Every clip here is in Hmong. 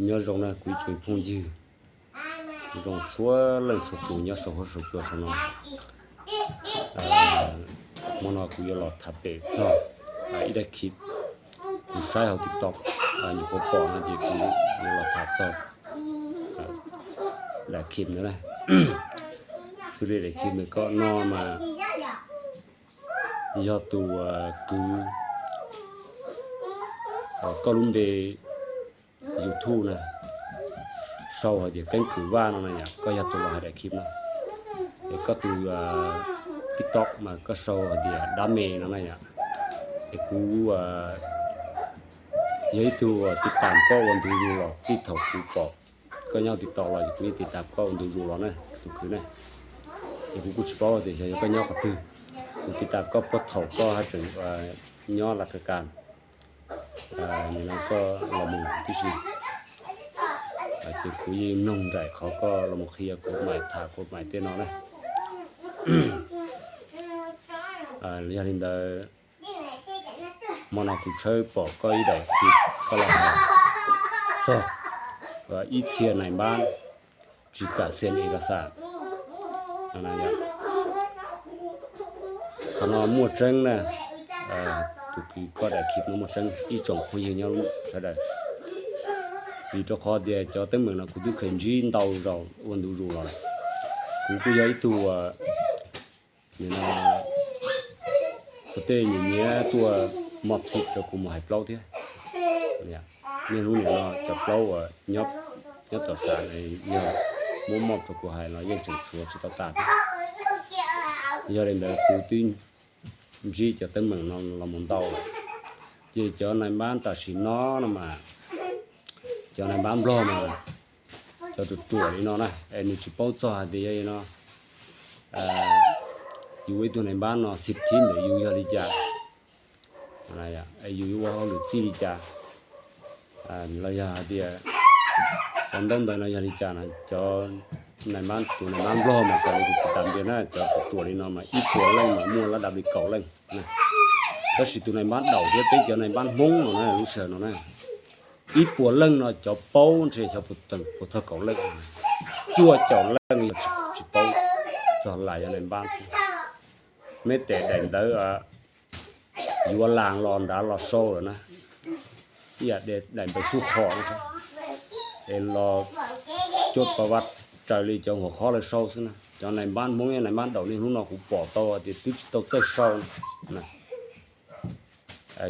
Nyob zoo na kuv ib tsoom phooj ywg, zoo txhua leej txhua tus nyob saum huab saum cua saum no. Hmo no kuv yuav los tham pem txog ib daim clip kuv saib hauv TikTok, nyuam qhuav pom no ces kuv yuav los tham txog daim clip no na. Xws li daim clip no koj no mas yog tus kwv, koj lub npe YouTube na, sau hais tias Keeb Kwm Vaj no na yom, koj yog tus los hais daim clip no. Es koj tus TikTok mas koj sau hais tias Dab Me no na yom. Es kuv yog ib tug tiv tam koj ua ntu zus los txij thaum kuv pom koj nyob TikTok los kuv yeej tiv tam koj ua ntu zus los na tus kwv na. Ces kuv kuj tsis paub tias xyov yog koj nyob qhov twg. Kuv tiv tam koj puag thaum koj haj tseem nyob Las Kas Kas, nim no koj los mus tib si. Ces kuv yeej mloog nraim qhov koj los mus qhia kuv maim tham kuv maim tej no na. Yog li ntawd, hmo no kuv tshawb pom koj ib daim clip koj los hais txog ib txhia nais npab tsis kam xem ej kas xam. Qhov no muaj tseeb na, tus kwv koj daim clip no muaj tseeb ib tsoom phooj ywg nyob sawv daws. Vim rau qhov tias cov teeb meem no kuv twb kheev ntsib ntau zaus ua ntu zus los lawm. Kuv kuj yog ib tug nim no kuv tej nyiam nyiam tuaj mos txhim rau kuv mus hais plaub thiab. Niaj hnub nim no cov plaub uas nyob tom xav yog muab mos rau kuv hais los yeej tseem tshuav tsis tau tas. Yog li ntawd kuv twb ntsib cov teeb meem no los mus ntau lawm. Ces cov nais npab tam sim no no mas, cov nais npab Nplog mas cov ruam ruam li no na, es nws tsis paub txog hais tias yog li no yus ua ib tug nais npab no xim thib ntawm yus yog li cas, yus yuav ua hauj lwm txij li cas, los yog hais tias cov ntaub ntawv no yog li cas no. Cov nais npab, tus nais npab Nplog mas raws li kuv tiv tam ntawd na, cov ruam ruam li no mas ib puas leej mas muaj lab dab li kaum leej. Tab sis tus nais npab Daum thiab peb cov nais npab Hmoob no na, lub sij hawm no na, ib puas leej no cov paub ntshe xyov puas txog kaum leej, cuaj caum leej yog tsis paub txog, lam yog nais npab xwb. Meb tes daim ntawv yuav las los nrad los sau lawm na, ib yam daim npawb xub qhos no, es los cuab pa vaj raws li cov huam khob lawv sau xwb na. Cov nais npab Hmoob, nais npab Daum niaj hnub no kuv pom tau tias twb tsis tau txawj sau na.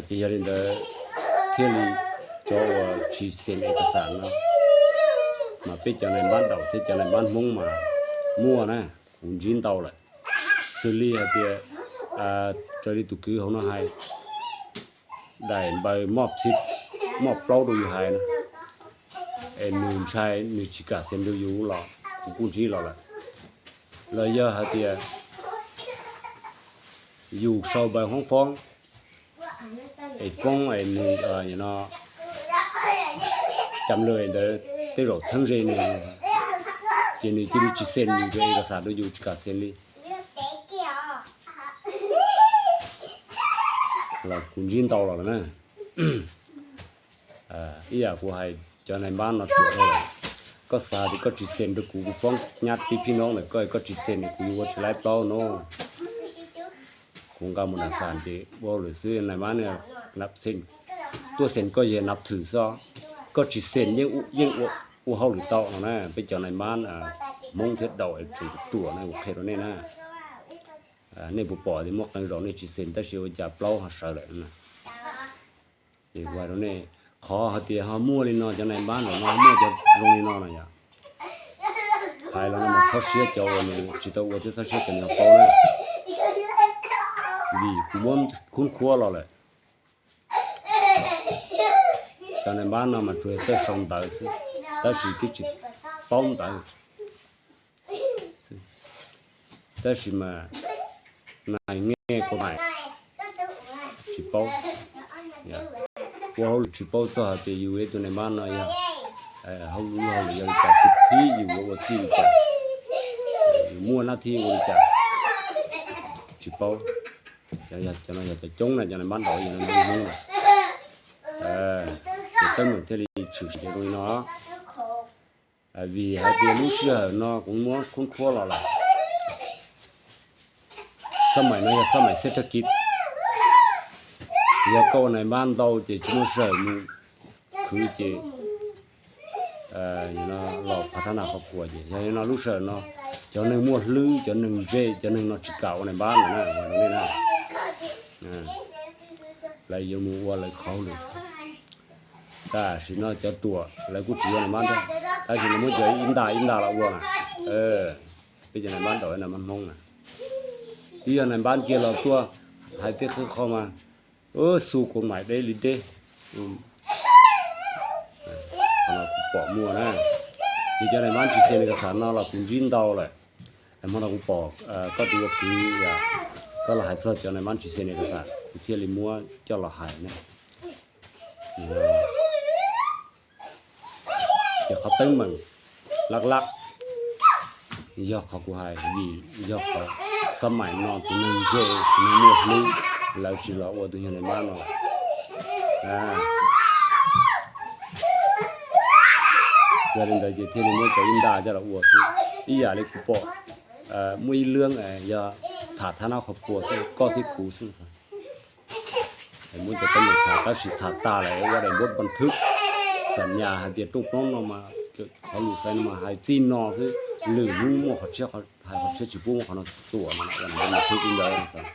Ces yog li ntawd thiaj li cov uas tsis xem ej kas xam no, mas peb cov nais npab Daum thiab cov nais npab Hmoob mas muaj na, kuv ntsib ntau lawm. Xws li hais tias raws li tus kwv hauv no hais, daim npawb moj txhib, moj plaub rau yus hais na, es nws ntshai nws tsis kam xem rau yus los kuv kuj ntsib los lawm. Los yog hais tias yus sau npawb hoob foob, es foob es nws no cas lawm ntawd tej zaum txheeb ze nws, ces nws cia li tsis xem yus, ej kas xam rau yus tsis kam xem li. Los kuv ntsib ntau los lawm na. Ib yam kuv hais cov nais npab no ruam dhau lawm. Koj xav tias koj tsis xem rau kuv, kuv foob nyab tib phij noob ntawm koj, koj tsis xem kuv yuav ua tsis laib plaub no. Kuv nqa mus nram xam ces ua lawm xwb, nais npab tuaj xem koj yog nab thwm xwb, koj tsis xem yeej ua hauj lwm tau no na. Peb cov nais npab Hmoob thiab Daum tseem ruam na, kuv qhia rau nej na. Nej puas pom tias muaj qee zaus nej tsis xem tab sis ua cas plaub ho sawv lawm na. Ces kuv hais rau nej, qhov hais tias ho muaj li no, cov nais npab no ho muaj cov zoo li no no yom, hais los no mas txhob siab cov uas nws tsis tau ua thiab txhob siab cov nws ho paub na. Vim kuv muab khub khuab los lawm. Cov nais npab no mas tsuas yog txawj sau ntawv xwb, tab sis twb tsis paub ntawv. Tab sis mas nais nge kuv hais tsis paub, ua hauj lwm tsis paub txog hais tias yus ib tug nais npab no yog hauj lwm, hauj lwm yog li cas, xib thib yus yuav ua txij li cas, yus muaj nab thib ua li cas, tsis paub. Cov no yog cov coob na, cov nais npab Daum, cov nais npab Hmoob na. Ces teeb meem thiaj li tshwm sim zoo li no. Vim hais tias lub sij hawm no kuv muab khuab khuab los lawm, xab maim no yog xab maim xeb thab kiv. Yog koj ua nais npab ntau ces tsis muaj sij hawm mus khwv ces los phav thab naj qhov khuas ces yog li no lub sij hawm no cov neeg muaj hlwb, cov neeg ntse, cov neeg no tsis kam ua nais npab lawm na. Lawv yuav mus ua lawv qhov lawm. Tam sim no cov ruam lawv kuj tsis ua nais npab thiab, tab sis lawv muab cov ib nta ib nta los ua na. Peb cov nais npab daum nais npab Hmoob na, twb yog nais npab kiag los tuaj hais tej qho mas xu kuv maim deb li deb. Qhov no kuv pom muaj na, ces cov nais npab tsis xes nias kas xas no los kuv ntsib ntau lawm. Hmo no kuv pom koj tus ua kwv, koj los hais txog cov nais npab tsis xes nias kas xas kuv thiaj li muab coj los hais na. Ces qhov teeb meem laj laj yog qhov kuv hais, vim yog qhov xab maim no tus neeg ntse, tus neeg muaj hlwb, lawv tsis los ua tus nyuag nais npab no lawm. Yog li ntawd ces thiaj li muab cov ib nta coj los ua xwb. Ib yam li kuv pom muaj ib lwm yog tham thab nab qhov khuas xwb, koj thiab kuv xwb. Muab cov teeb meem tham tab sis tham tas lawm ua daim npuab npas thwb xam nyas hais tias rooj plaub no mas, qhov lus xaiv no mas hais txij no xwb, lwm hnub muaj qhov tshiab hais qhov tshiab tsis pub muab qhov no tuam no, ua daim npuab npas thwb li ntawd xwb.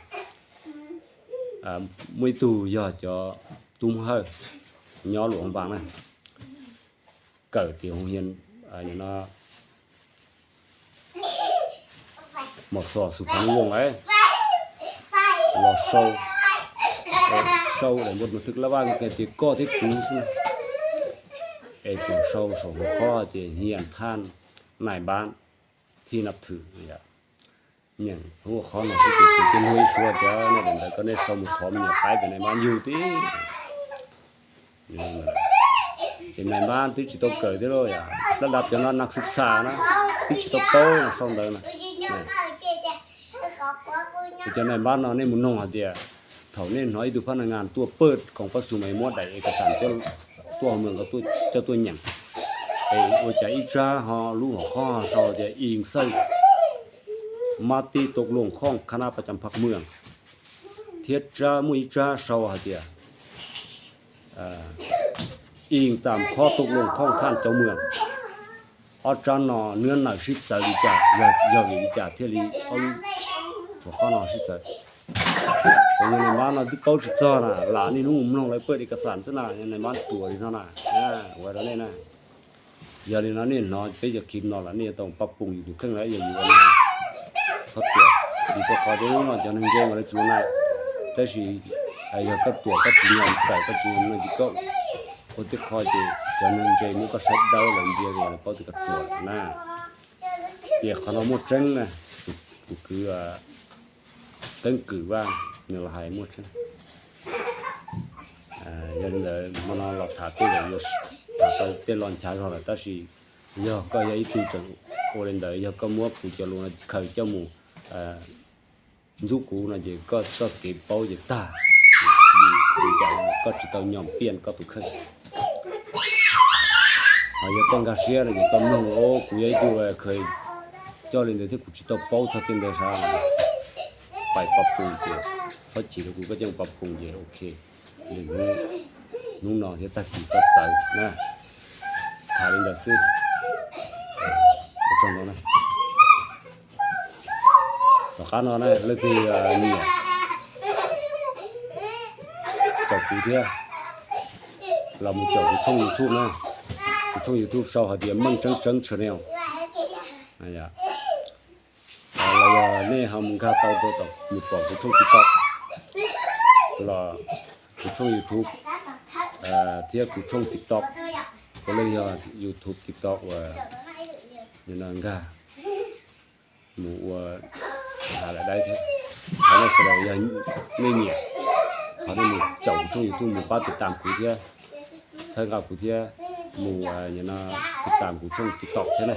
Muaj ib tug yog cov tub Hmoob Hawj nyob Luam Hoo Npas na, kawm tim hoo hias Mos Xos Xus Phav Voos es los sau, sau daim npuab npas thwb lab vaj tias koj thiab kuv xwb, es tseem sau saum hauv qhov tias hias thaj nais npab thib nab thwm. Nyeem hauv qhov no xwb ces kuv twb nug ib suab tias nej daim ntawv ko nej sau mus thov me nyuam qaib pem nais npab yug tib. Ces nais npab twb tsis tau kawm thiab lauj, dab dab cov no nas xwb xa na, twb tsis tau paub no sau ntawv na. Ces cov nais npab no nej mus noog hais tias thaum nej hnov ib tug phab naj ngas tuaj pawj koom pab xus mas muab daim es kas xas tuaj hauv mws nkaus coj tuaj nyeem, es ua cas ib tsab ho lub hauv qhov sau tias ib xawj mab tib tau luaj khooj khab nab paj cam phaj mwam, thiab tsab muaj ib tsab sau hais tias ib tam khob tau luaj khooj thaj cov mwam. Ob tsab no nws nawm sib txawv li cas, yog vim li cas thiaj li ob lub hauv qhov no sib txawv. Ces nais npab no twb paub tsis txog na, lam niaj hnub mus mloog lawv pawj daim kas xas xwb na, nais npab ruam li no na, ua rau nej na. Yog li no nej hnov peb cov clip no los nej yuav tau pab poom yus tus kheej los yog yus ua na. Txhob ruam, vim rau qhov tias hnub no cov neeg ntse mas lawv tsis ua na, tab sis yog koj ruam koj tsis nyiam kawm koj tsis nyiam no ces koj ua tib qho ces cov neeg ntse muab koj saib dawb lawv ntsia lawv paub tias koj ruam na. Ces qhov no muaj tseeb na, tus kwv Teeb Kwm Vaj nws los hais muaj tseeb. Yog li ntawd hmo no los tham tej zaum yuav tham tau tej lo nchav zog lawm, tab sis yog koj yog ib tug tseem ua li ntawd, yog koj muab kuv cov lus no khaws coj mus ntxub kuv no ces koj txoj kev paub ces tag, vim li cas koj tsis tau nyom piaj koj tus kheej. Ho yog koj nkag siab no ces koj mloog, o, kuv yog ib tug khaws coj li ntawd thiab kuv tsis tau paub txog tej ntawd sav, pais pab poom ces txhob chim rau kuv, koj coj mus pab poom ces ok. Hnub no thiab tag kis koj txawv na. Tham li ntawd xwb. Tom qab no na leej twg nyiam caum kuv thiab los mus caum kuv tshooj YouTube na. Kuv tshooj YouTube sau hais tias Meej Tseeb Tseeb Channel. Los yog nej ho mus nkag tau rau tom mus pom kuv tshooj TikTok los kuv tshooj YouTube thiab kuv tshooj TikTok, puav leej yog YouTube TikTok uas nkag mus ua hav lawm dawb thiab. Qhov nej sawv daws yog nej nyiam, thov nej mus caum kuv tshooj YouTube mus pab tiv tam kuv thiab, txhawb nqa kuv thiab, mus tiv tam kuv tshooj TikTok thiab na.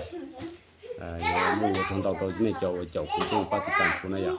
Yuav muaj ua tsaug ntau rau nej cov uas caum kuv thiab mus pab tiv tam kuv na yom.